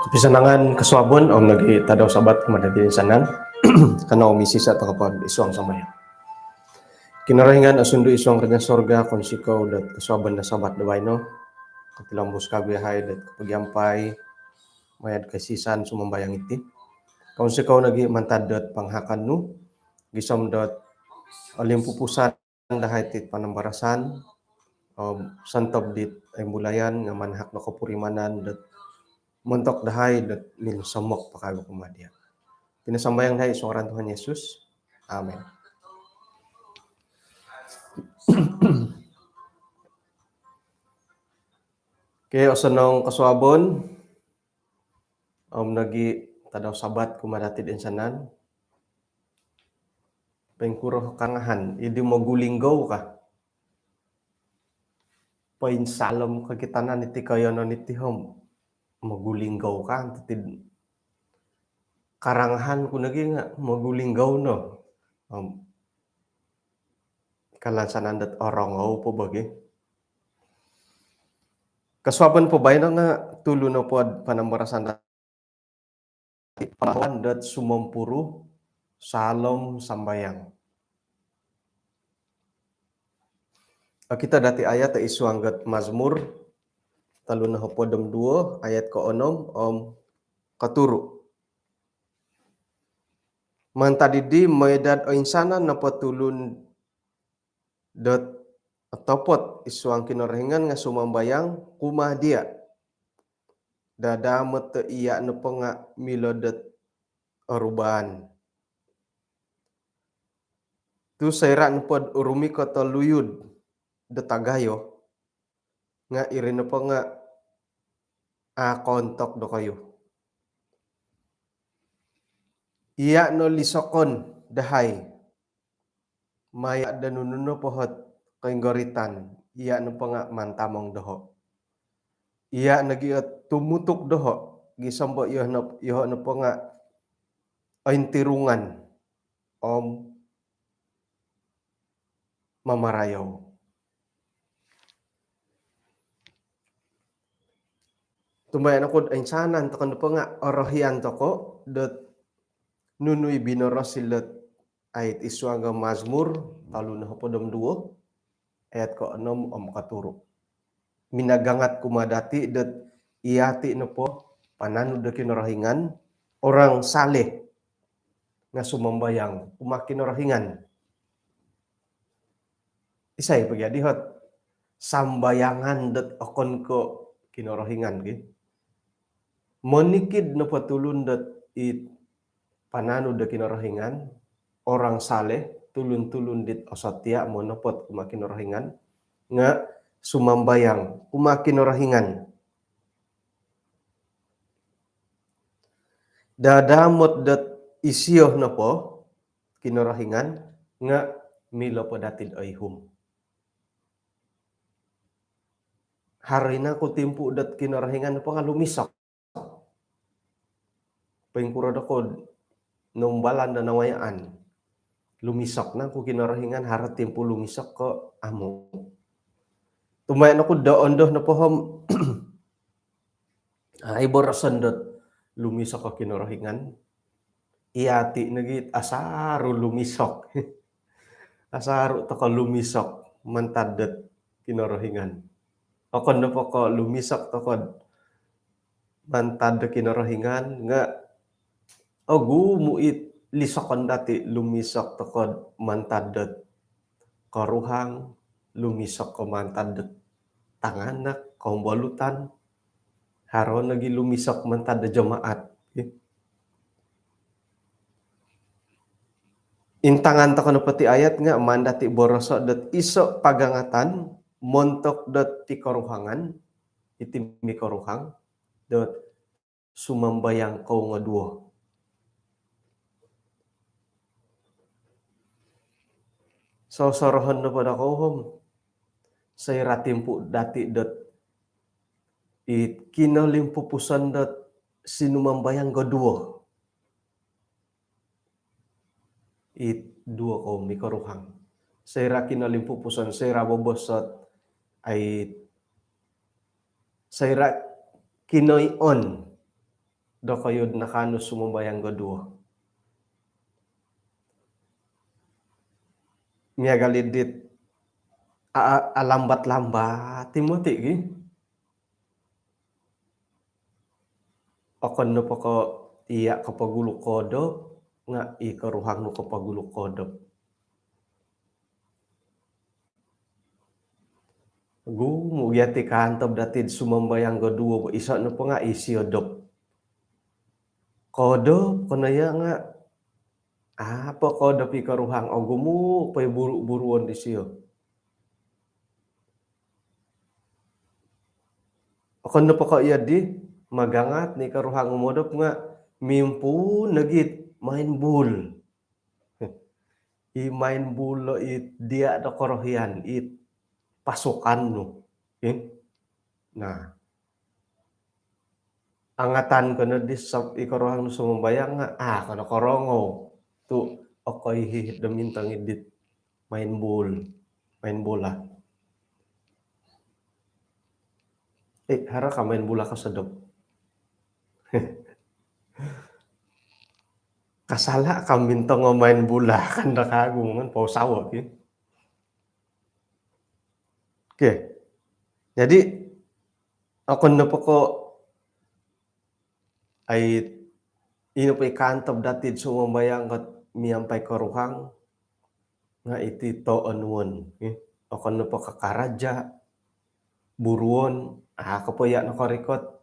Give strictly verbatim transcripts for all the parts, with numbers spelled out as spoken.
Pisanangan kosuabon om nogi tadau Sabat kumaa dati toinsanan. Kanou misisa' toko po id suang sambayang. Kinorohingan osundu id suang karajaan sorga, kounsikou dot kosuabon do Sabat do baino. Kotilombus kagu yahai dot kopogiampai maya' do koisisan sumambayang iti. Kounsikou nogi mantad dot panghakan nu gisom dot olimpupusan dahai ti panambarasan om sontob dit imbulayan nga manahak do kopurimanan dot montok dahai dot minsomok po kagu kumaa dia'. Iti no sambayang dahai id suang ngaran Tuhan Yesus. Amin. Okey, osonong kosuabon om nogi tadau Sabat kumaa dati toinsanan. Poingkuro karangahan, id di mogulinggou ka? Poinsalom kokitanan iti koiyonon iti om mogulinggou ka, iti karangahan ku nogi nga mogulinggou no. Om kalansanan dot orongou po bo gia. Kosuabon po baino nga tulu nopo panambarasan dati, pangalaman dot sumompuru, saalom sambayang. Okito dati ayat id suang dot Mazmur tolu nohopod om duo ayat koonom om koturu. Mantad di mooi dot oinsanan nopo tulun dot otopot id suang Kinorohingan nga sumambayang kumaa dia', dadaamot do iya' nopo nga milo dot orubaan. Tu soira' nopo do rumikot o luyud do tagayo, nga iri nopo nga a' koontok dokoyu. Iya' no lisokon dahai maya' do nunu nopo ot koinggoritan, iya' nopo nga mantamong doho'. Iya' nogi ot tumutuk doho' gisom bo iyo nop-, iyoho' nopo nga ointirungan om mamarayou. Tumbayaan oku do oinsanan toko nopo nga orohian toko dot nunu i binoros ilot ayat id suang Mazmur tolu nohopod om duo ayat koonom om koturu. Minagangat kumaa dati dot iyati nopo pananud do Kinorohingan, orang saleh nga sumambayang kumaa Kinorohingan. Isai pogi adi ot sambayangan dot okon ko Kinorohingan ki? Monikid nopo tulun dot i pananud do Kinorohingan, orang saleh, tulun-tulun dit osotia monopot kumaa Kinorohingan, nga sumambayang kumaa Kinorohingan. Dadaamot dot isio nopo Kinorohingan nga milo po dati do oihum. Haro i naku timpu dot Kinorohingan nopo nga lumisok. Poingkuro dokoyu do noumbalan do nawayaan? Lumisok naku Kinorohingan, haro timpu lumisok ko amu? Tumbayaan oku do ondo nopo om ai boroson dot lumisok o Kinorohingan, iyati nogi asaru lumisok. Asaru toko lumisok mantad dot Kinorohingan. Okon nopo ko lumisok toko mantad do Kinorohingan nga ogumu it lisokon dati, lumisok toko mantad dot koruhang, lumisok ko mantad dot tanganak, kombolutan, haro nogi lumisok mantad do jemaat. Intangan toko nopo ti ayat nga maan dati boroso dot iso pagangatan montok dot pikoruhangan, iti mikoruhang, dot sumambayang kou ngoduo. Sosorohon nopo dokoyu om soira timpu dati dot i kinolimpupuson dot sinumambayang koduo. It duo kou mikoruhang. Soira kinolimpupuson, soira bobos ot ai, soira kinoion dokoyu'd nakaanu sumambayang koduo. Miagal i dit a- a- alambat-lambat i moti' gi. Okon nopo ko' iya' kopogulu koodop, nga' i koruhang nu kopogulu koodop. Ogumu' gia ti kaantob dati'd sumambayang koduo bo, iso' nopo nga' isio dop. Koodop ko no iya' nga' a' po koodop i koruhang, ogumu' po i buru-buruon disio. Okon nopo ko' iyo di, magangat ni koruhang modop nga' mimpuun nogi' it main bul. I main bul lo it diya' do korohian, it pasukan nu. Ih. Nah, angatan ko no di sab i koruhang nu sumambayang nga', a' ko no korongou. Tu' okoi i' do mintong i' dit main bul, main bola. Eh, haro ka main bola kosodop? Kasala' ka mintong o main bola kan, do kagu man, pousawo ki. Okey. Jadi, okon nopo ko' ai, ino po i kaantob dati'd sumambayang kot miampai koruhang, nga' iti toonuon, eh. Okon nopo ko' karaja, buruon, a' ko po iya' nokorikot.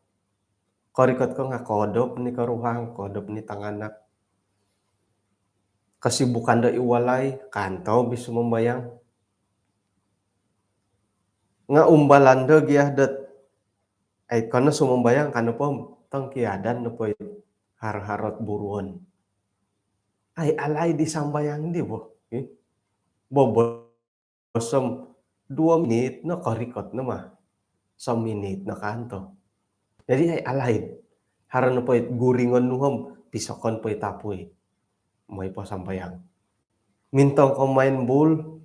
Korikot ko nga' koodop ni koruhang, koodop ni tanganak. Kesibukan do i walai, kaantob i sumambayang. Nga' umbalan do gia dot, ai, ko no sumambayang ka nopo, tongkiadan nopo i haro-harot buruon. Ai, alaid i sambayang di bo. Eh? Bobo- som duo minit no korikot no ma. Sominit no kaanto. Jadi ai alaid. Haro nopo i guringon nu om, pisokon po i tapui. Moi po sambayang. Mintong ko main bul,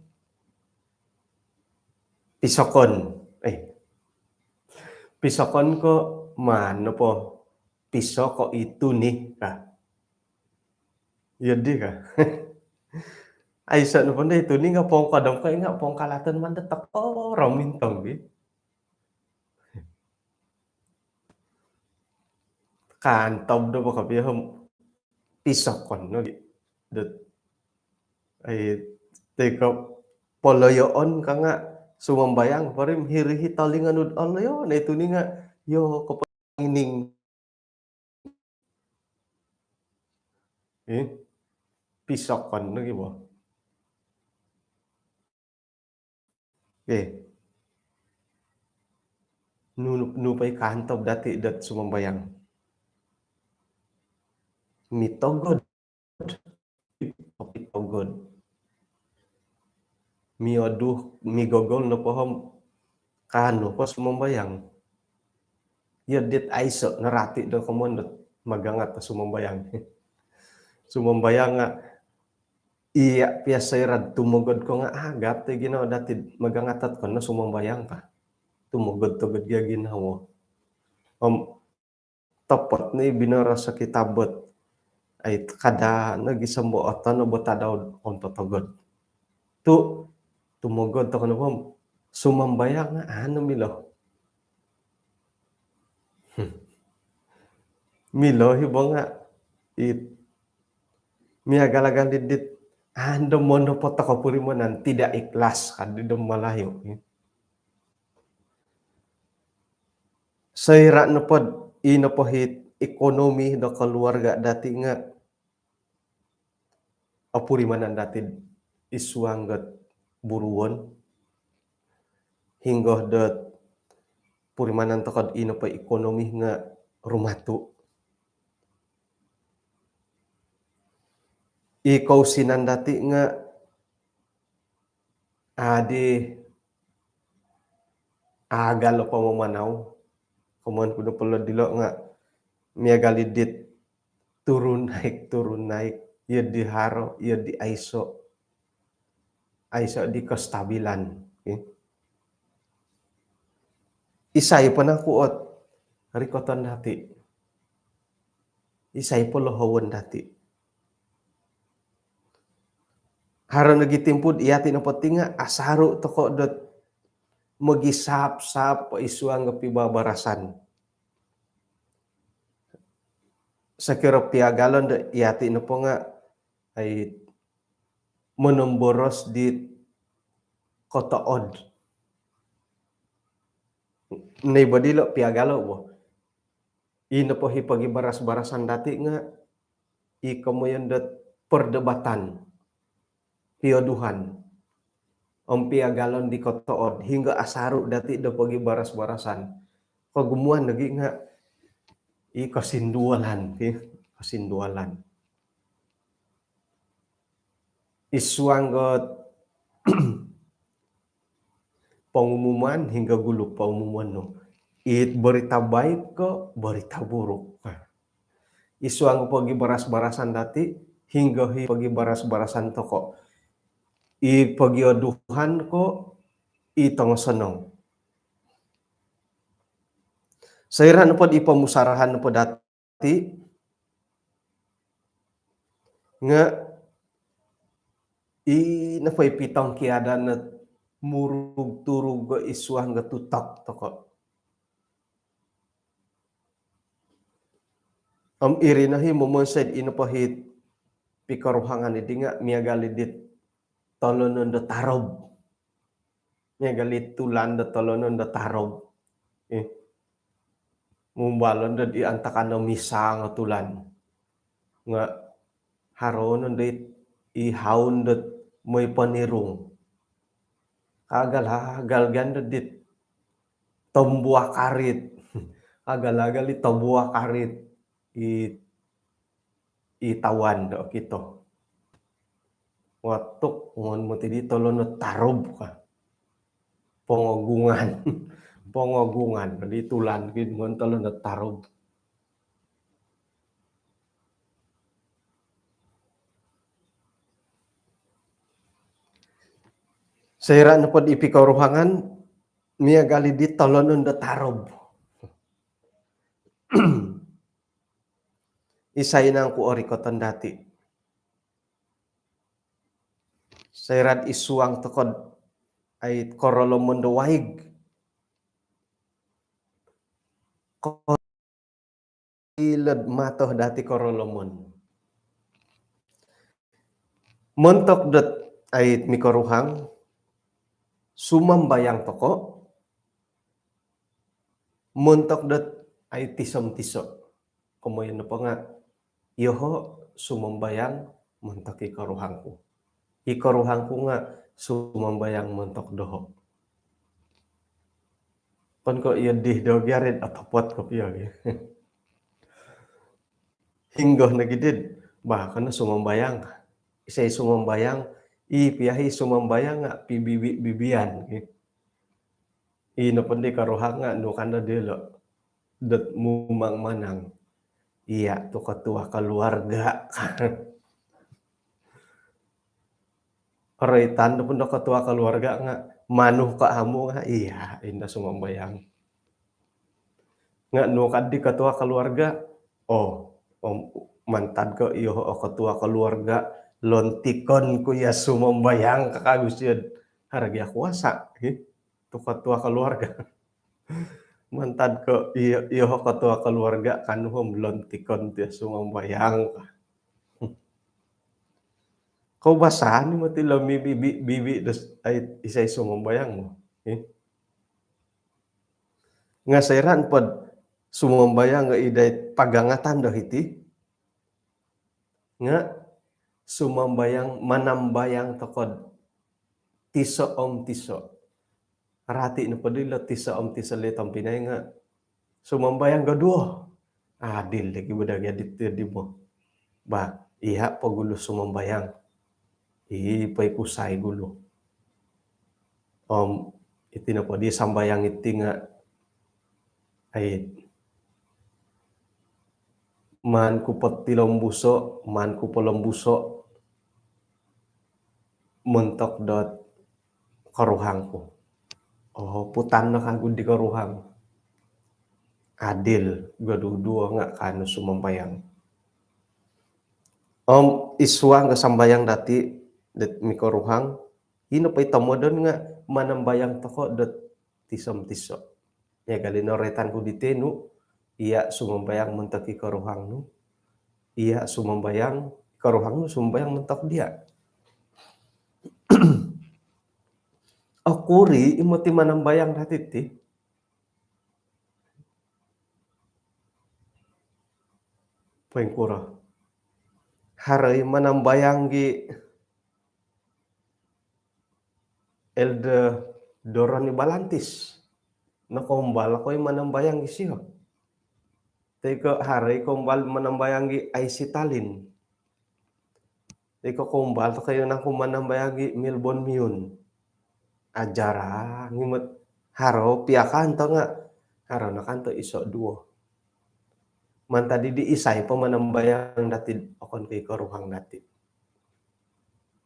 pisokon. Eh. Pisokon ko maan nopo, pisoko i tuni ka. Iyo di ka. Aiso' nopo ndo i tuni nga' pongkodom ko, nga' pongkalaton man do tokoro mintong gi. Kaantob do bo kopio om pisokon no gi. Dot. Ai, toi ko poloyoon ka nga' sumambayang po ri om hiri i tolingo nu'd oloyo no i tuni nga' iyo kopo- ining. Eh, pisokon lagi bo. Eh. Nu, nu po i kaantob dati' dot sumambayang. Mitogod. Mitogod. Miodu, migogol nopo om kaanu po sumambayang. Iyo dit aiso' no rati do komoyon dot magangat sumambayang. Sumambayang nga' iya' pia soira'd tumogod ko nga' agat i ginawo dati'd magangat ot ko no sumambayang ka. Tumogod-togod gia ginawo. Om topot ni binoros o kitab ot, ai, kada' no gisom bo oto no bo tadau om totogod. Tu' tumogod toko no bo om sumambayang nga' a' no milo. Milo i bo nga' it miagal-agal i dit a' no monopot o kopurimanan, tidak ikhlas ka di do Malayu. Soira' nopod i nopo it ekonomi do koluarga' dati' nga' opurimanan dati'd id suang dot buruon, hinggo dot purimanan toko'd i nopo ekonomi nga' rumatu'. I kousinan dati' nga' adi agal o pamamanau. Komoyon ku nopo lo dilo' nga' miagal i dit turun naik, turun naik. Iyo di haro, iyo di aiso'. Aiso' di kestabilan. Okey. Isai po naku ot rikoton dati'. Isai po lohowon dati'? Haro nogi timpu'd iyati' nopo ti nga' asaru' toko' dot mogisaap-saap po id suang do pibabarasan. Sokiro piagalon do iyati' nopo nga' ai monomboros di kotood. Ni bo dilo' piagalo' bo. I nopo i pogibaras-barasan dati' nga' i komoyon dot perdebatan, pioduhan. Om piagalon di kotood, hinggo asaru' dati' do pogibaras-barasan. Kogumuan nogi' nga' i kosinduolan, ki, kosinduolan. Id suang dot pengumuman, hinggo gulu pengumuman nu. It berita baik ko berita buruk? Id suang pogibaras-barasan dati', hinggo i pogibaras-barasan toko'? I pogioduhan ko i tongosonong? Soira' nopo di pomusarahan nopo dati' nga' i nopo i pitongkiadan no murug-turug o id suang do tutok toko'. Om iri no i momonsoi'd i nopo i pikoruhangan iddi nga' miagal iddit tolonon do tarob. Miagal i tulan do tolonon do tarob. Eh. Mumbalon do di antakan do misang o tulan. Nga' haro no di i haun dot moi ponirung. Agal-agal gan do dit tombuak arit. Agal-agal i tombuak arit. I i tawan do okito. Watuk ngon moti di tolonon do tarob ka. Pongogungan. Pongogungan. Di tulan ki ngon tolonon do tarob. Soira' nopo di pikoruhangan, miagal i di tolonon do tarob. Isai nangku orikoton dati'? Soira'd id suang toko'd ai korolomon do waig. Ko- ilo'd mato dati' korolomon. Montok dot ai mikoruhang, sumambayang toko', montok dot ai tiso-tiso'. Komoyon nopo nga', iyoho' sumambayang montok i koruhangku. I koruhangku nga' sumambayang montok doho'. Okon ko' iyo di do gia ri, otopot kopio gi. Hinggo nogi di, bah, kano sumambayang. Isai sumambayang, i pia i sumambayang nga' pibibi-bibian gi. I nopo di koruhang nga' nu kando dilo' dot mumang manang. Iya tu ketua keluarga. Roitan do pun do ketua keluarga nga' manu ka amu nga', iya, indo sumambayang. Nga' nu kaddi ketua keluarga, oh, om, mantad ko' iyoho' ketua keluarga, lontikon ku iya sumambayang ka, kagu siyo'd haro gia kuasa, hi. Tu ketua keluarga. Mantad ko' iyo, iyoho' ketua keluarga, kanou om lontikon ti sumambayang ka. Koubasanan moti lo mibibi, bibi do ai isai sumambayang mo. Hi. Nga' soira' nopod sumambayang nga' i dai pagangatan do hiti. Nga' sumambayang, manambayang toko'd tiso om tiso. Rati nopo dilo tiso om tiso lo tompinai nga' sumambayang koduo. Adil lagi bo daa gia diti di bo. Bah, iya po gulu sumambayang. I po i kusai gulu. Om iti nopo di sambayang iti nga' ai maan ku po tilombuso', maan ku po lombuso' montok dot koruhang ku. Oh, putan no kagu di koruhang. Adil, koduo-duo nga' kaanu sumambayang. Om id suang do sambayang dati dot mikoruhang, ino po i tomodon nga manambayang toko dot tiso-tiso. Miagal i noroitan ku di tinu, iya sumambayang montok i koruhang nu, iya sumambayang, koruhang nu sumambayang montok dia. Okuri i moti manambayang dati ti? Poingkuro? Haro i manambayang gi Elder Doron i Balantis. Nokoumbal ko i manambayang gi sio. Toi ko haro i koumbal manambayang gi Aisi Talin. Toi ko koumbal toko i nangku manambayang gi Milbon Miun. Ajarang i mot, haro pia kanto nga, haro no kanto iso duo. Mantad di isai po manambayang dati okon ko i koruhang dati.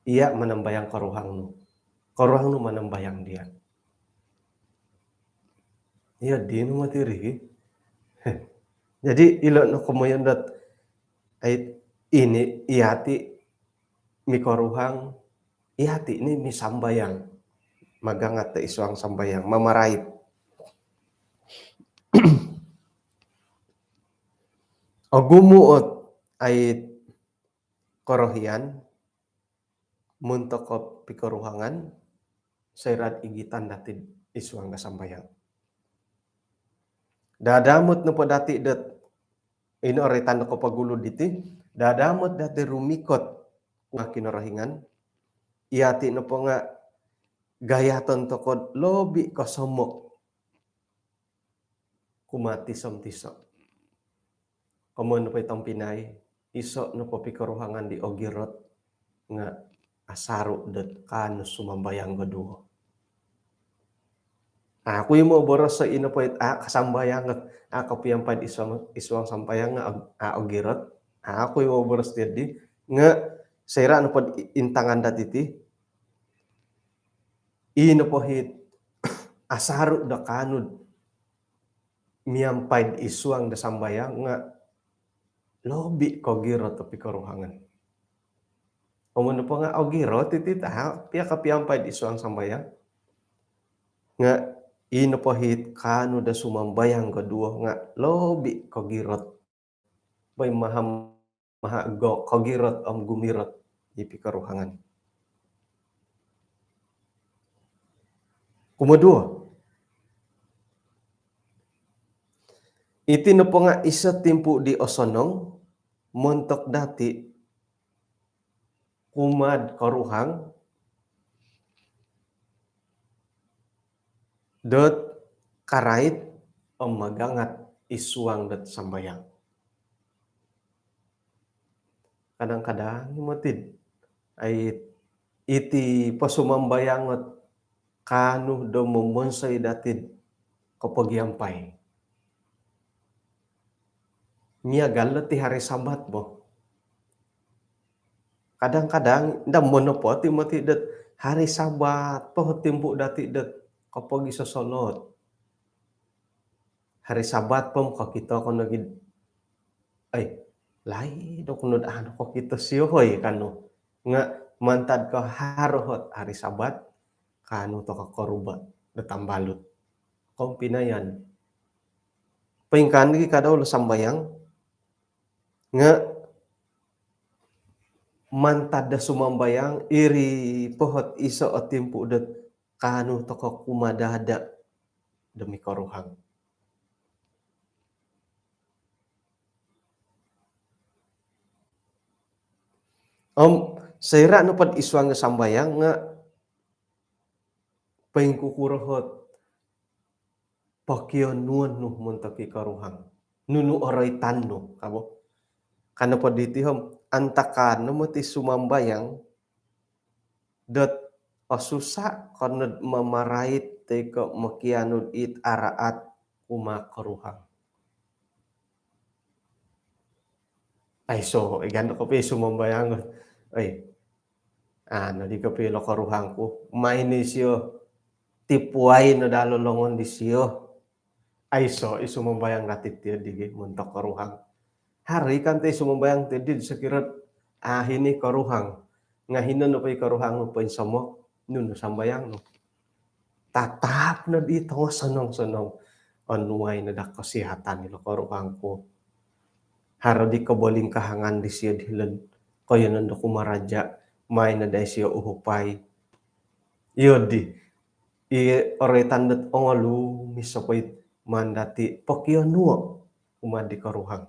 Iya manambayang koruhang nu. Koruhang nu manambayang dia. Iya, di nu moti ri. Jadi, ilo no komoyon dot, ai, ini, iya ti mikoruhang, iya ti ni misambayang. Magangat do id suang sambayang, mamarait. Ogumu ot, ai, korohian, montok ko pikoruhangan, soira igitan dati id suang do sambayang. Dadamot nopo dati dot, ino oroitan do kopogulu diti, dadamot dati rumikot kumaa Kinorohingan, iya ti nopo nga gayaton toko lobi kosomok kumaa tiso-tiso. Komoyon nopo i tompinai, iso nopo pikoruhangan di ogirot nga asaru dot kaanu sumambayang koduo. Aku i moboros so ino po it a kasambayang, a kopiampai id suang, id suang sambayang nga a ogirot. Aku i moboros diri nga soira nopo intangan dati ti, ino po it asaru do kaanu miampai id suang do sambayang nga lobi kogirot o pikoruhangan. Om ino po nga ogirot iti, taha pia kopiampai id suang sambayang. Nga ino po it kaanu do sumambayang koduo nga lobi kogirot. Bai maha, maha go, kogirot om gumirot i pikoruhangan. Kumoduo, iti nopo nga iso timpu di osonong montok dati kumaa'd koruhang dot karait om magangat id suang dot sambayang. Kadang-kadang i moti, ai, iti po sumambayang ot kaanu do momonsoi dati kopogiampai. Miagal do ti hari Sabat bo. Kadang-kadang, nda monopo ti moti dot hari Sabat po timpu dati dot kopogisosolot. Hari Sabat po kokito ko nogi, ai, laid oku no daa kokito sio hoi kanu. Nga mantad ko haro ot hari Sabat, kaanu toko koruba do tambalut. Kompinayan. Poingkaa nogi kada ilo sambayang, nga mantad do sumambayang, iri po ot iso o timpu dot kaanu toko kumadada do mikoruhang. Om soira nopo id suang do sambayang nga poingkukuro ot pokionuon nu montok i koruhang. Nunu oroitan nu, kabo. Ka nopo diti om, antakan no moti sumambayang dot osusa ko nod mamarait toi ko mokianu dit araat kumaa koruhang. Aiso i ganda kopio sumambayang. Ai, anu di kopio ilo koruhang ku. Mai no isio, tipuai no daa ilo longon disio. Aiso i sumambayang dati ti di gi montok koruhang. Haro i kanto i sumambayang ti di sokiro ah, hino i koruhang. Nga hino nopo i koruhang nu poinsomok, nunu sambayang nu? Tatap no di tongosonong-sonong. Onuai no daa kesihatan ilo koruhang ku. Haro di kobolingkahangan disio di hilo'd koiyonon do kumaraja, maai no daa isio uhupai. Iyo di, i oroitan dot ongolumis nopo it maan dati pokionuo kumaa di koruhang.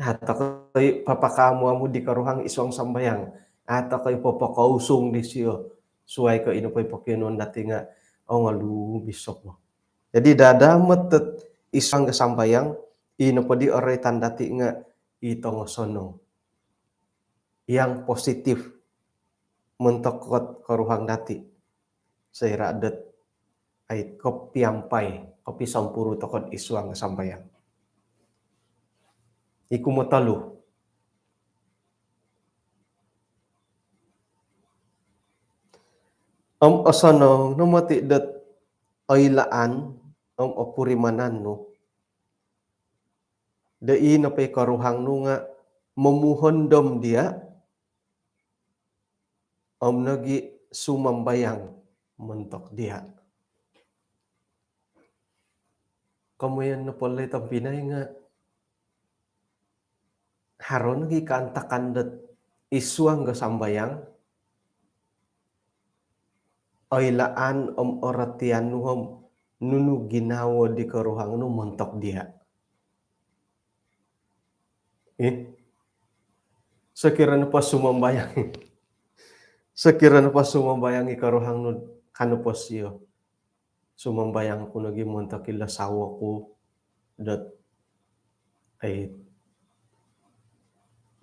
Atau ko i papakaamu-amu di koruhang id suang sambayang. Atau ko i popokousung disio. Suai ko i nopo i pokionuon dati nga ongolumis nopo. Jadi dadamot dot id suang do sambayang, i nopo di oroitan dati nga i tongosonong. Yang positif montok dot koruhang dati. Soira dot ai kopiampai, kopisompuru tokou id suang sambayang. Iku motolu. Om osonong no moti dot oilaan om opurimanan nu do i nopo i koruhang nu nga momuhondom dia om nogi sumambayang montok dia. Komoyon nopo lo i tompinai nga haro nogi kaantakan dot id suang do sambayang, oilaan om orotian nu om nunu ginawo di koruhang nu montok dia. Ih. Sokiro nopo sumambayang. Sokiro nopo sumambayang i koruhang nu, ka nopo sio, sumambayang oku nogi montok ilo sawo ku dot ai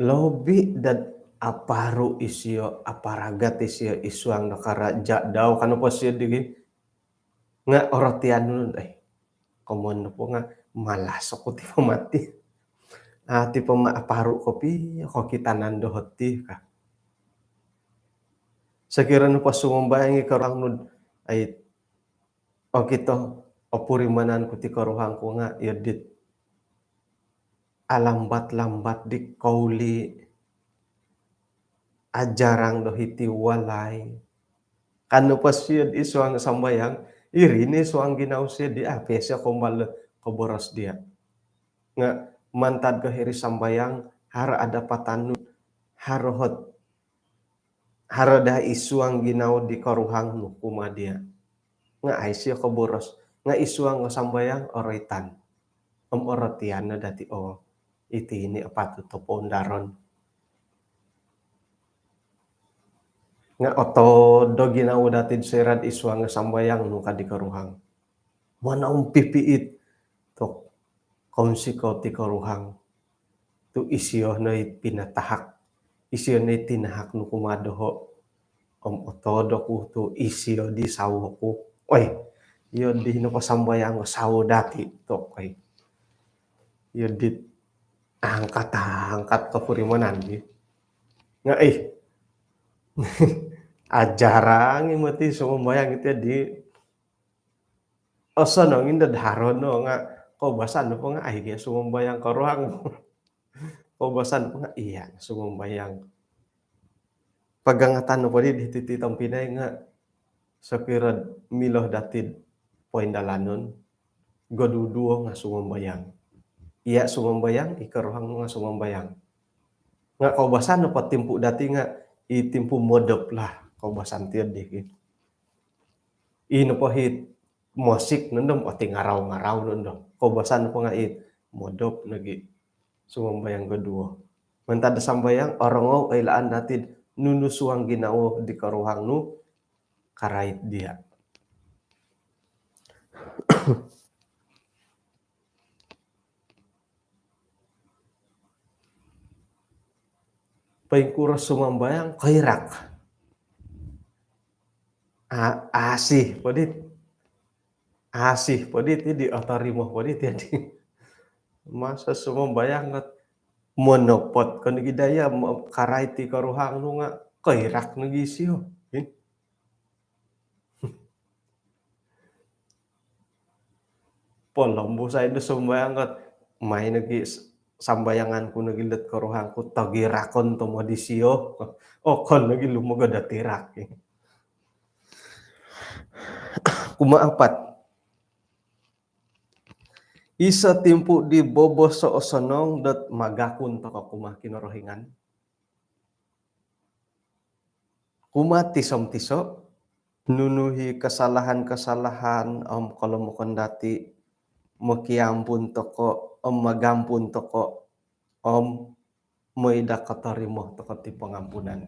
lobi dot aparu isio, aparagat isio id suang do karaja dau, ka nopo sio di. Nga orotian nu, ai, komoyon nopo nga malas oku ti pomati. Ah, ti poma aparu kopio kokitanan doho ti ka. Sokiro nopo sumambayang i koruhang nu, ai, okito, opurimanan ku ti koruhang ku nga iyo dit alambat-lambat di kouli, ajarang do hiti walai. Ka nopo sio id suang sambayang, iri no id suang ginawo sio di, ah, pia sio kombal koboros dia. Nga mantad ko hiri sambayang, haro adapatan nu, haro ot, haro daa id suang ginawo di koruhang nu kumaa dia. Nga ai sio koboros, nga id suang ko sambayang oroitan om orotian no dati, oh, iti no apatut do poundaron. Nga otood o ginawo dati soira id suang ko sambayang nu ka di koruhang. Mana om pipiit tok kounsikou ti koruhang. Tu isio no i pinatahak, isio no i tinahak nu kumaa doho. Om otood oku tu isio di sawo ku. Oi, iyo di nopo sambayang sawo dati tok, oi. Iyo di angkat-angkat kopurimanan di. Nga, ih. Ajarang i moti sumambayang iti di. Osonong i dot haro no nga koubasan nopo nga, ai, gia sumambayang koruhang. Koubasan nopo nga, iya, sumambayang. Pagangatan nopo di, di titi tompinai nga sokiro milo dati poindalanon, goduduo nga sumambayang. Iya sumambayang, i koruhang nga sumambayang. Nga koubasan nopo timpu dati nga i timpu modop lah, koubasan ti di. I nopo it mosik nondo om otingarau-ngarau nondo. Koubasan nopo nga it modop nogi. Sumambayang goduo. Mantad sambayang, orongou, oilaan dati nunu suang ginawo di koruhang nu karait dia. Poingkuro sumambayang koirak. A-, asi po dit. Asi po dit, di otorimo po dit, jadi. Masa sumambayang nga monopot ko nogi daya, mo-, karait i koruhang nu nga koirak nogi isio. Ih. Polombus ai do sumambayang nga maai nogi s-, sambayangan ku nogi dot koruhang ku, togirakon tomod isio. Okon nogi lumogod do tirak. Kumaa apat. Iso timpu di bobos osonong dot magakun toko kumaa Kinorohingan. Kumaa tiso-tiso, nunu i kasalahan-kasalahan om kolomokon dati, mokiampun toko om magampun toko om mooi do kotorimo toko ti pangampunan.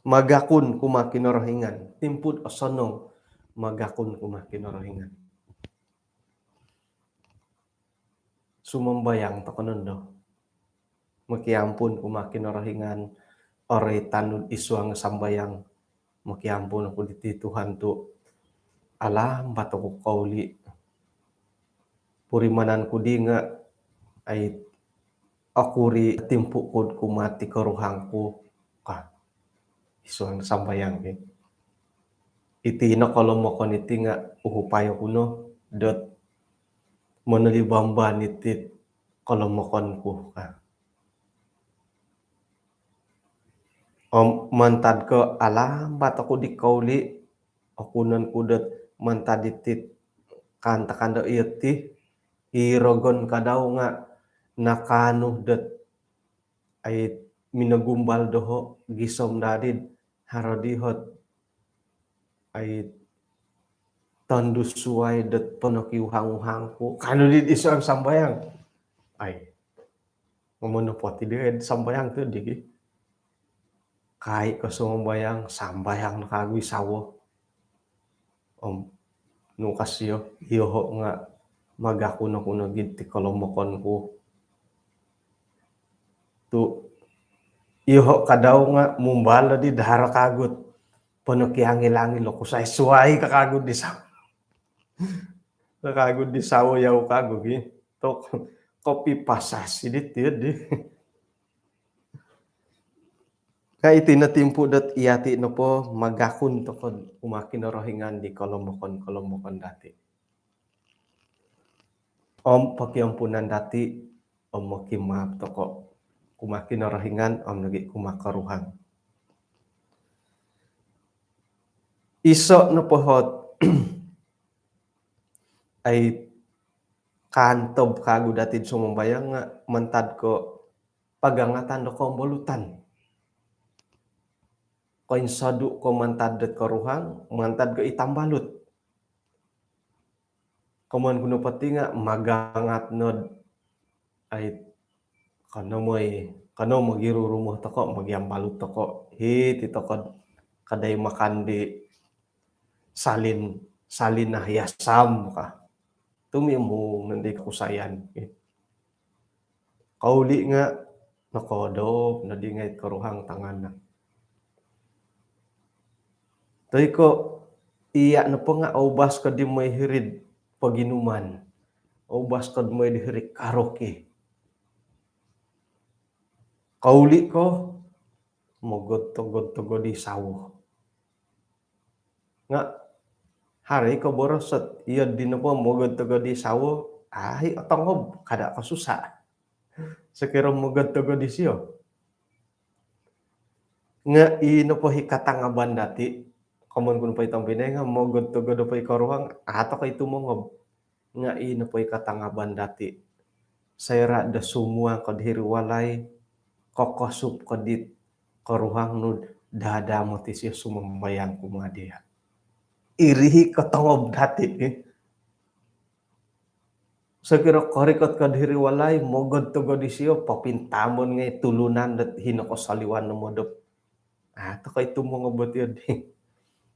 Magakun kumaa Kinorohingan, timpu dot osonong magakun kumaa Kinorohingan. Sumambayang toko nondo. Mokiampun kumaa Kinorohingan, oroitan nu id suang sambayang. Mokiampun oku diti Tuhan tu alambat oku kouli. Purimanan ku di nga, ai, okuri timpu ku kumaa ti koruhang ku ka. Id suang sambayang ki. Iti no kolomokon iti nga uhupai oku no dot monolibamban iti kolomokon ku ka. Om mantad ko alambat oku di kouli, okunon ku dot mantad iti kaantakan do iti, i rogon kadau nga nakaanu dot ai minogumbal doho gisom dadi haro di hot ai tondu suai dot ponokiuhang-uhang ku. Kaanu di id suang sambayang. Ai. Ngomong nopo ti di sambayang tu di ki. Kai ko sumambayang, sambayang no kagu i sawo. Om nu ka sio, iyoho nga magakun oku nogi ti kolomokon ku. Tu iyoho kadau nga mumbal di dahar kagu dot ponokiangil-angil oku suai-suai ka kagu di sawo. Ka kagu di sawo yau kagu ki. Tu kopi pasasi di ti di. Ka iti no timpu dot yati nopo magakun toko kumaa Kinorohingan di kolomokon-kolomokon dati. Om pokiampunan dati, om mokimaap toko kumaa Kinorohingan, om nogi kumaa koruhang. Iso nopo hot ai kaantob kagu dati sumambayang nga mantad ko pagangatan do kombolutan. Koinsodu ko mantad dot koruhang, mantad ko i tambalut. Komoyon ku nopo ti nga magangat nod ai, kano moi, kano mogirurumo toko, mogiambalut toko. Hiti toko kadai makan di Salin, Salin Nah Yasam ka. Tumimung nondo i kokusayan. Kouli nga nokodop nodi ngai koruhang tanganak. Toi ko iya nopo nga oubas ko di moi hiri'd poginuman. Oubas ko di moi hiri'd karaoke. Kouli ko mogod-togod-togod i sawo. Nga haro i koboros dot iyo di nopo mogod-togod i sawo, ai otongob, kada kosusa. Sokiro mogod-togod isio. Nga i nopo i katangaban dati, komoyon ku nopo i tompinai nga mogod-togod nopo i koruhang, au toko i tumongob. Nga i nopo i katangaban dati, soira do sumuang ko diri walai, kokosup ko dit koruhang nu, dadamot isio sumambayang kumaa dia. Iri i kotongob dati. Sokiro korikot ko diri walai, mogod-togod isio, popintamon ngai tulunan dot hino kosoliwan no modop. Au toko i tumongob ot iyo di.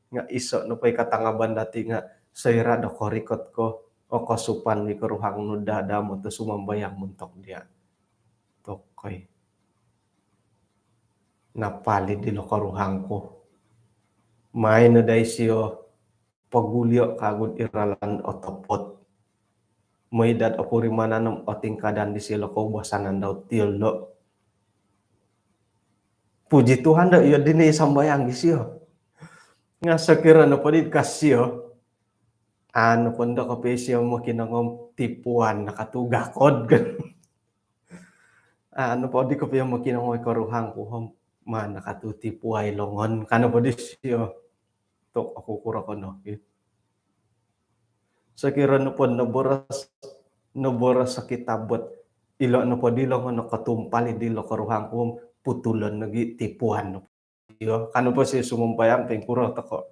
Nga iso nopo i katangaban dati nga soira do korikot ko, o kosupan di koruhang nu, dadamot sumambayang montok dia. Tokoi. Napalid ilo koruhang ku. Maai no dai sio pogulio kagu id ralan otopot. Mooi dot opurimanan om otingkadan disio lo koubasanan dau tiolo. Puji Tuhan do iyo dino i sambayang disio. Nga sokiro nopo di ka sio, Anu po ndo kopio isio mokinongou tipuan nakatugakod kan. Anu po di kopio mokinongou i koruhang ku om ma nakatutipuai longon kano po disio. Tok oku kuro kono. Sokiro nopo noboros, noboros o kitab dot ilo nopo dilo nga nokotumpalid dilo koruhang ku om putulon nogi tipuan nopo. Iyo, kano po sio sumambayang poingkuro toko.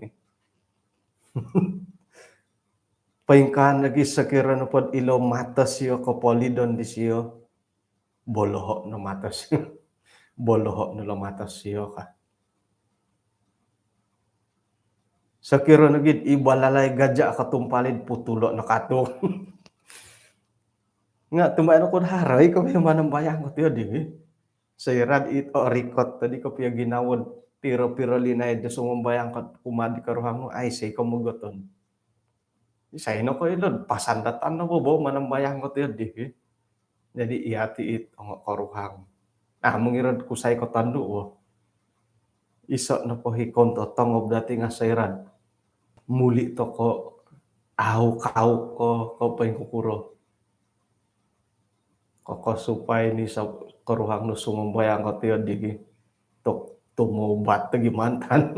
Poingkaa nogi sokiro nopo ilo mato sio kopolidon disio. Boloho no mato sio. Boloho no lo mato sio ka. Sokiro nogi i balalai gaja kotumpalid putulo no katu. Nga tumbayaan oku do haro i kopio manambayang kotio di. Soira dot it orikot tadi kopio ginawo do piro-piro linaid do sumambayang ko kumaa di koruhang nu aiso i komogoton. Isai nokoilo do pasandatan no bobo manambayang kotio di. Jadi iya ti it ongo koruhang. Nah, mongiro do kusai ko tondu wo. Iso nopo hi konto tongob dati nga soira dot muli toko au kau ko ko poingkukuro. Koko supai ni sa koruhang nu sumambayang kotio di gi. Tok tumobat togi mantad.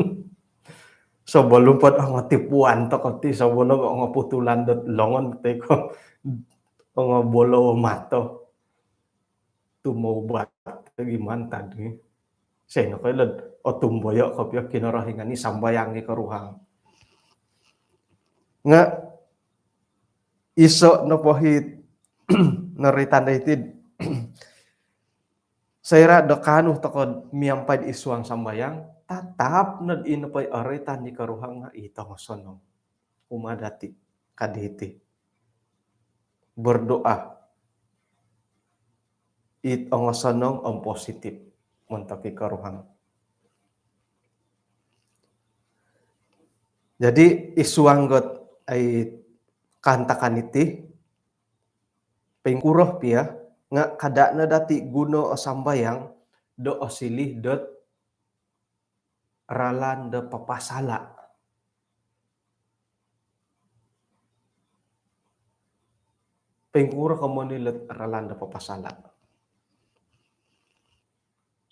Sabalum po do ongo tipuan toko ti, sabalum ongo putulan dot longon ti ko ongo bolo mato. Tumobat togi mantad ni. Isai nokoilo do otumboyo kopio Kinorohingan i sambayang i koruhang. Nga iso nopo hi noroitan dati do soira do kaanu toko miampai id suang sambayang, tatap no do i nopo i oroitan di koruhang nga i tongosonong kumaa dati ka diti. Berdoa it ongosonong om positif montok i koruhang. Jadi id suang dot ai kaantakan iti, poingkuro pia nga kada no dati guno o sambayang do osiliu dot ralan do papasala. Poingkuro ko monilo dot ralan do papasala?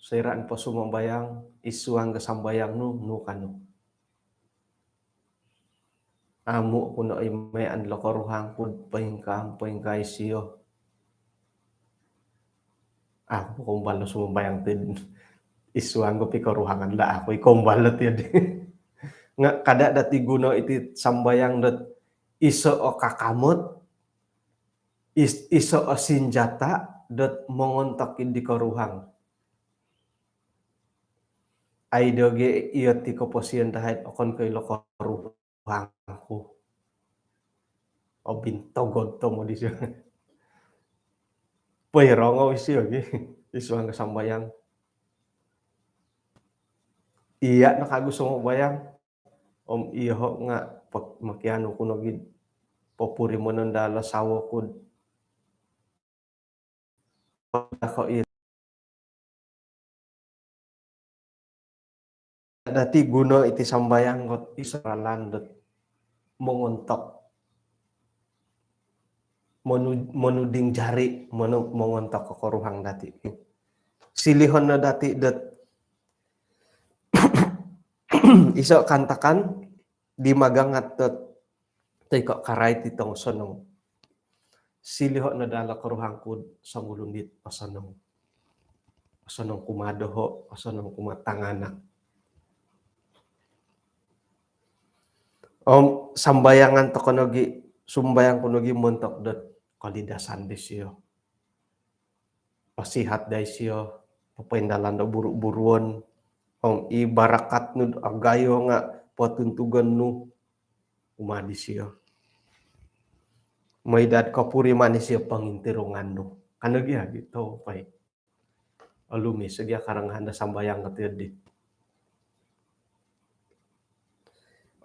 Soira nopo sumambayang, id suang do sambayang nu, nu kanu. Amu oku no i maan lo koruhang ku do poingkaa, poingkaa isio. Au oku koumbal do sumambayang ti id suang do pikoruhangan lah, au oku i koumbal do ti di. Nga kada dati guno iti sambayang dot iso o kakamot, is-, iso o sinjata dot mongontok di koruhang. Ai dogi iyo ti koposion dahai okon ko ilo koruhang ku. Obintogod tomod isio. Poirongou isio gi id suang do sambayang. Iya no kagu sumambayang. Om iyoho nga pok-, mokianu ku nogi do popurimanon daa lo sawo ku do ko i dati guno iti sambayang dot iso ralan dot mongontok, monu-, monuding jari, monu-, mongontok ko koruhang dati. Silihon no dati dot iso kaantakan di magangat dot toi ko karait di tongosonong. Siliho no daa lo koruhang ku do songulun dit osonong. Osonong kumaa doho, osonong kumaa tanganak. Om sambayangan toko nogi, sumambayang ku nogi montok dot kolidasan disio. Pasihat daa isio, papaindalan do buru-buruon, om i barakat nu do agayo nga patuntugon nu kumaa disio. Mooi daa do kopuriman isio pongintirungan nu. Kano gia gitu, pai. Olumis gia karangahan do sambayang kotio di.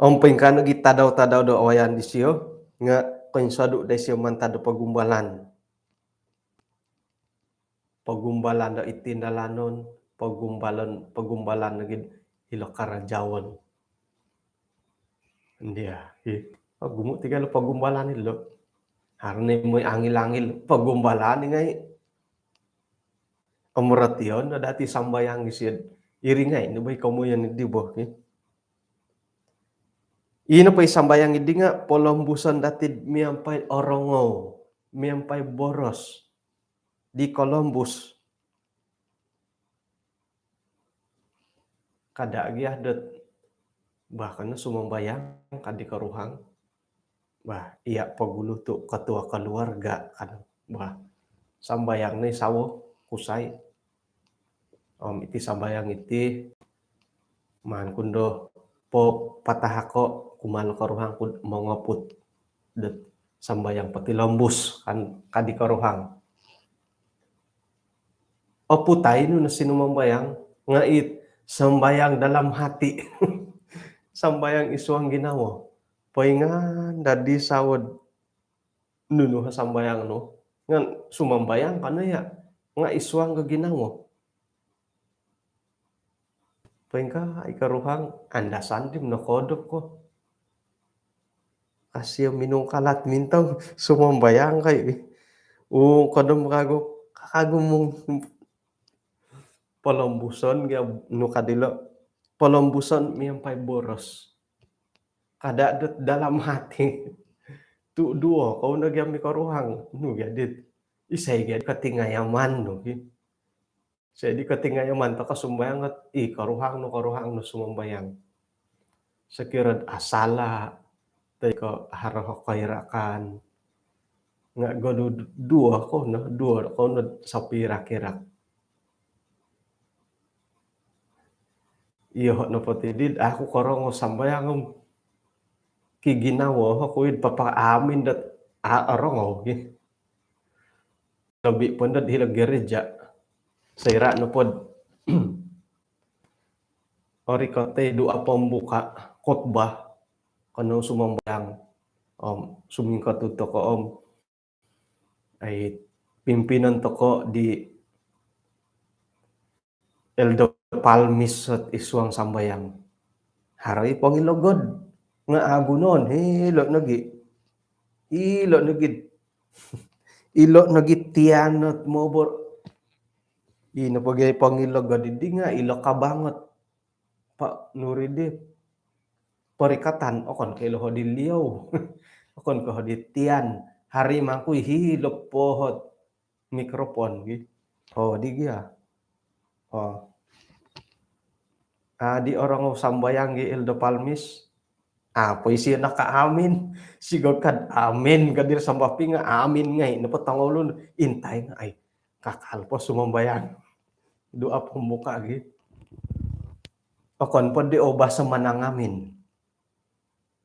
Om poingkaa nogi tadau-tadau do oyan disio, nga koinsodu daa isio mantad do pogumbalan. Pogumbalan do id tindalanon, pogumbalan, pogumbalan nogi id hilo karajaon. Ndia, hi. Ogumu' ti gia lo pogumbalan ilo. Haro ni moi angil-angil pogumbalan i ngai'. Om rotion no dati sambayang isido. Iri ngai' no bo i komoyon di bo, ki. Ino po i sambayang idi nga' polombuson dati miampai orongou, miampai boros di kolombus. Kada' gia dot, bah, kano sumambayang ka di koruhang. Bah, iya' pogulu tu' ketua keluarga kan. Bah, sambayang ni sawo kusai. Om iti sambayang iti, maan ku ndo po patahako' kumaa lo koruhang ku mongoput dot sambayang potilombus kan, ka di koruhang. Oputai nu no sinumambayang, nga' it sambayang dalam hati. Sambayang id suang ginawo. Poingaan dadi sawo nunu ha sambayang nu. Nga' sumambayang kano iya', nga' id suang ko ginawo. Poingkaa i koruhang, andasan di nokodop ko. Kasi minungkalat mintong sumambayang kai. Uu, kodom kagu, kagu mung polombuson gia nu ka dilo. Polombuson miampai boros. Kada' dot dalam hati. Tu' duo kou no gia mikoruhang. Nu gia dit. Isai gia kotingayaman nu, ki. Isai di kotingayaman toko sumbayang ot, i koruhang nu, koruhang nu sumambayang. Sokiro asala', toi ko' haro koirakan. Nga' godu duo kou no, duo kou no sopirak-irak. Iyo nopo ti di, aku korongou sambayang om kiginawo oku id papa amin dot a' orongou gi. Lobi po ndo hilo gereja. Soira' nopo dot orikot i doa pembuka, khotbah, kanou sumambayang om sumingkotud toko om ai pimpinon toko di Elder Palmis ot id suang sambayang. Haro i pongilogod nga' agunon, hilo' nogi. Hilo' nogi. Ilo' nogi tian ot mobor. Ino pogi pongilogod idi nga' ilo kabangot. Pa nuri di porikatan, okon ko' ilo hodi liou. Okon ko' hodi tian. Hari mangkui hilo' po hot mikrofon gi. Hodi gia. Adi orongou sambayang gi Elder Palmis. Apo isio nakaamin. Sigog kad amin ka diri sambapi nga' amin ngai'. Nopo tongolun intai ngai'. Kakal po sumambayang. Doa pembuka gi. Okon po di obas manangamin.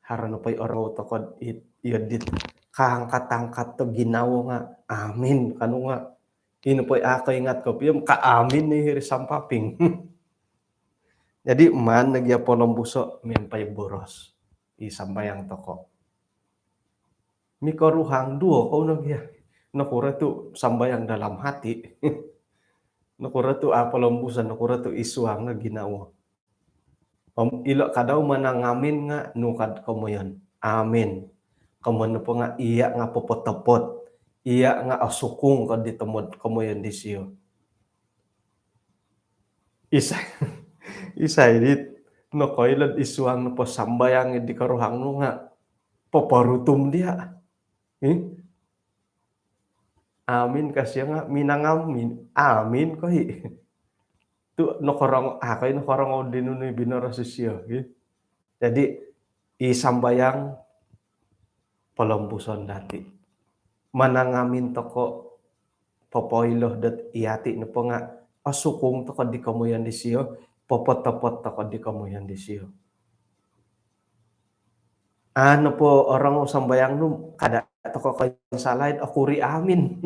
Haro nopo i orongou toko it, iyo dit kaangkat-angkat do ginawo nga' amin kanu nga'. Ino po i a' koingat kopio om kaamin i hiri sampaping. Jadi maan nogi a' polombuso' miampai boros i sambayang toko. Mikoruhang duo kou nogi a'. Nokuro tu' sambayang dalam hati. Nokuro tu' a' polombuso', nokuro tu' id suang no ginawo. Om ilo' kadau manangamin nga' nu kad komoyon. Amin. Komoyon nopo nga' iya' nga' popotopot. Iya' nga' osukung kad di tomod komoyon disio. Isai, isai dit nokoilo'd id suang nopo sambayang di koruhang nu nga' poporutum diya'. Ih. Amin ka sio nga' minangamin. Amin ko i'. Tu' nokorongou, a' ko i' nokorongou di nunu i binoros isio, ki. Jadi i sambayang polombuson dati. Manangamin toko popoilo dot iyati nopo nga' osukung toko di komoyon disio, popotopot toko di komoyon disio. A' nopo orongou sambayang nu kada' toko koinsalai'd okuri amin.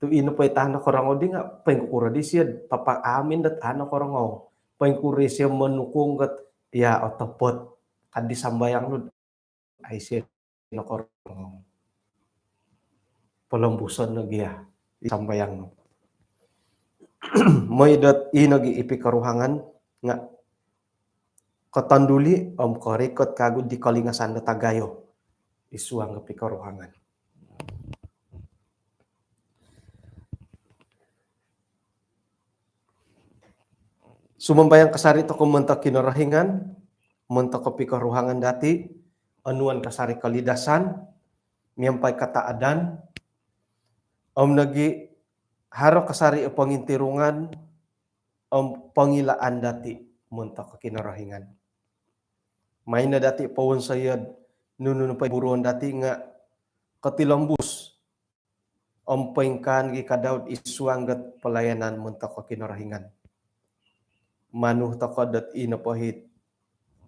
Tu' ino po i' ta nokorongou di nga' poingkukuro disio papaamin dot a' nokorongou. Poingkuro isio monukung dot iya otopot kad di sambayang nu, ai isio nokorongou. Polombuson nogi a' i sambayang nu. Moi dot i nogi i pikoruhangan nga' kotonduli' om korikot kagu di kolingasan do tagayo. id suang do pikoruhangan. Sumambayang kasari tokou montok Kinorohingan, montok kopikoruhangan dati, onuan kasari kolidasan, miampai kataadan, om nogi haro kasari pongintirungan, om pongilaan dati montok Kinorohingan. Maino dati powonsoyo'd nunu nopo i buruon dati nga kotilombus om poingkaa nogi kadau'd id suang dot pelayanan montok Kinorohingan. Manu tokou dot i nopo it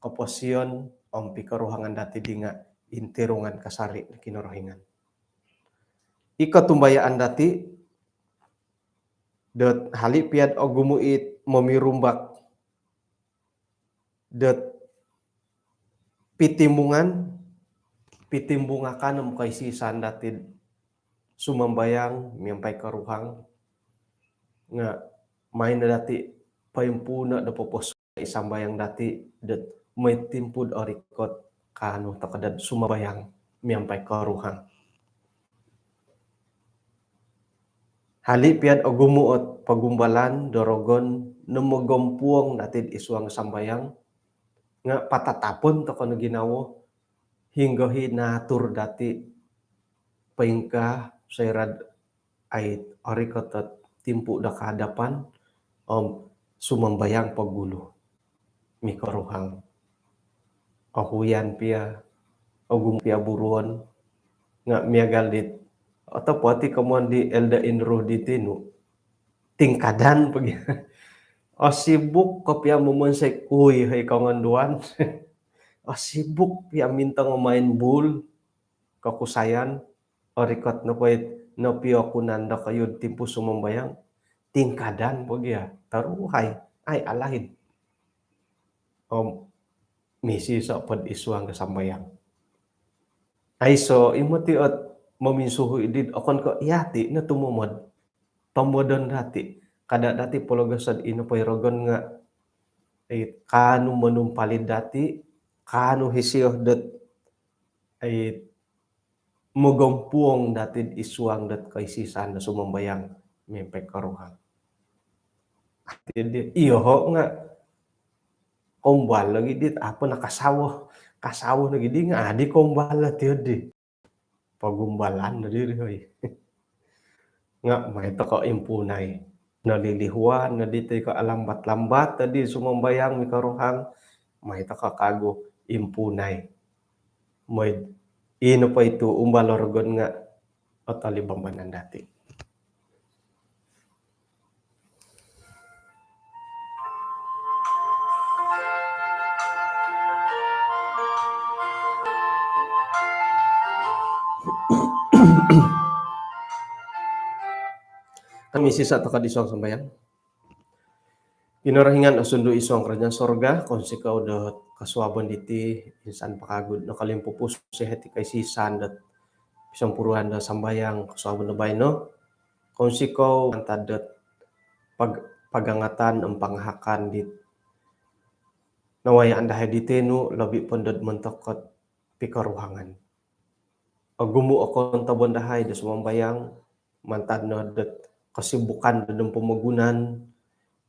koposion om pikoruhangan dati di nga intirungan kasari Kinorohingan. I kotumbayaan dati dot hali pia'd ogumu it momirumbak dot pitimbungan, pitimbungakan om koisisan dati'd sumambayang miampai koruhang, nga maino dati poimpuuno do poposuai sambayang dati dot mooi timpu'd orikot kaanu tokou dot sumambayang miampai koruhang. Hali pia'd ogumu ot pogumbalan do rogon no mogompuong dati'd id suang sambayang, nga patatapon tokou no ginawo hinggo i naatur dati poingkaa soira'd ai orikot ot timpu do kahadapan om sumambayang pogulu mikoruhang. Ohuyan pia, ogumu pia buruon, nga miagal dit otopot i komoyon di Elder Inru di tinu, tingkadan pogi. Osibuk kopio momonsoi kui hoi kongonduan. Osibuk pia mintong main bul, kokusayan, orikot nopo it nopiokunan dokoyu'd timpu sumambayang, tingkadan pogi ya, taruhai, ai alaid. Om misi sopod id suang do sambayang. Aiso i moti ot mominsuhu idit okon ko iyati no tumomod. Tomodon dati. Kada dati pologoson i nopo i rogon nga it kaanu monumpalid dati, kaanu hisio dot it mogompuong dati'd id suang dot koisisan do sumambayang miampai koruhang. Ati di, iyoho nga kombal lagi dit, apa na kasawo, kasawo lagi di nga adi kombal lah tio di. Pogumbalan no diri, hoi. Nga mai tokou impunai. Nolilihuan no diti ko alambat-lambat tadi sumambayang mikoruhang, mai tokou kagu impunai. Moi ino po itu umbal o rogon nga otolibambanan dati. Kami sisa tokou id suang sambayang. Kinorohingan osundu id suang kerajaan sorga, kounsikou do kosuabon diti, insan po kagu nokolimpupusi hiti koisisan dot pisompuruan do sambayang kosuabon do baino. Kounsikou mantad dot pag-, pagangatan om pangahakan dit nawayaan dahai di tinu, lobi po dot montok ot pikoruhangan. Ogumu o kontobon dahai do sumambayang, mantad no dot kesibukan do pomogunan,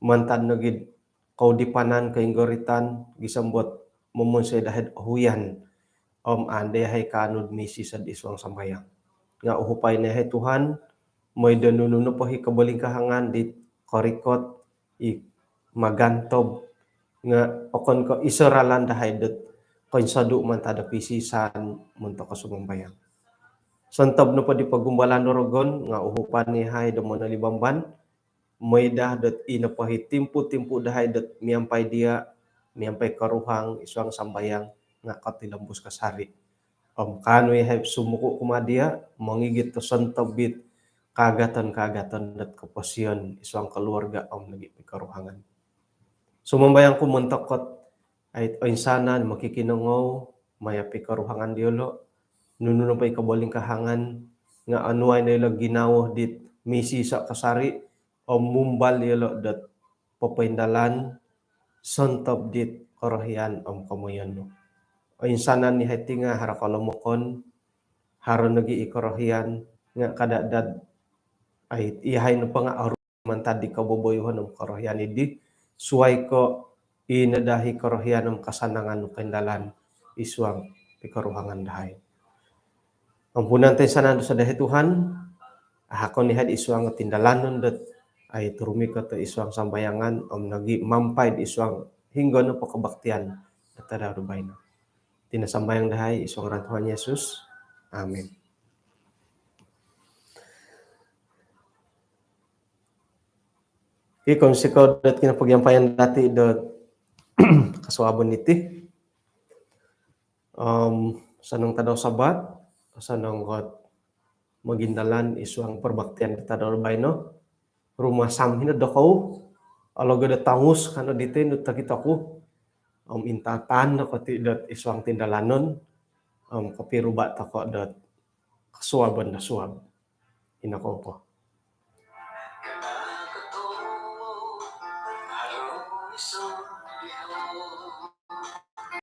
mantad no gid koudipanan koinggoritan, gisom dot momonsoi dahai do ohuyan om andai yahai kaanu do misi sod id suang sambayang. Nga uhupai no yahai Tuhan, moi do nunu nopo i kobolingkahangan dit korikot i magantob nga okon ko iso ralan dahai dot koinsodu mantad do pisisan montok sumambayang. Sontob nopo di pogumbalan do rogon nga uhupai no yahai do monolibamban, moi daa dot ino po i timpu-timpu dahai dot miampai dia, miampai koruhang id suang sambayang nga kotilombus kasari. Om kaanu yahai sumuku kumaa dia, mongigit do sontob it kaagaton-kaagaton dot koposion id suang keluarga om nogi pikoruhangan. Sumambayang ku montok ot ai oinsanan mokikinongou maya pikoruhangan diolo, nunu nopo i kobolingkahangan nga onuai no ilo ginawo dit misi iso kasari om mumbal diolo dot popoindalan sontob dit korohian om komoyon nu. Oinsanan yahai ti nga haro kolomokon, haro nogi i korohian nga kada dot ai iyahai nopo nga oruol mantad di koboboyuhon om korohian dii, suai ko i nopo daa i korohian om kasanangan nu koindalan id suang pikoruhangan dahai. Ampunan toinsanan dosa dahai Tuhan, ahakon iyahai id suang tindalanon dot ai rumikot id suang sambayangan om nogi mampai id suang hinggo nopo kobaktian do tadau do baino. Iti no sambayang dahai id suang ngaran Tuhan Yesus. Amin. Okey, kounsikou dot kinopogiampayan dati dot kosuabon diti. Om, osonong tadau Sabat, osonong dot mogindalan id suang perbaktian do tadau baino. Rumasam hino dokou, ologo do tongus kano diti nu tokito ku. Om intaatan do koti dot id suang tindalanon, om kopiruba tokou dot kosuabon do suab. Ino kou po.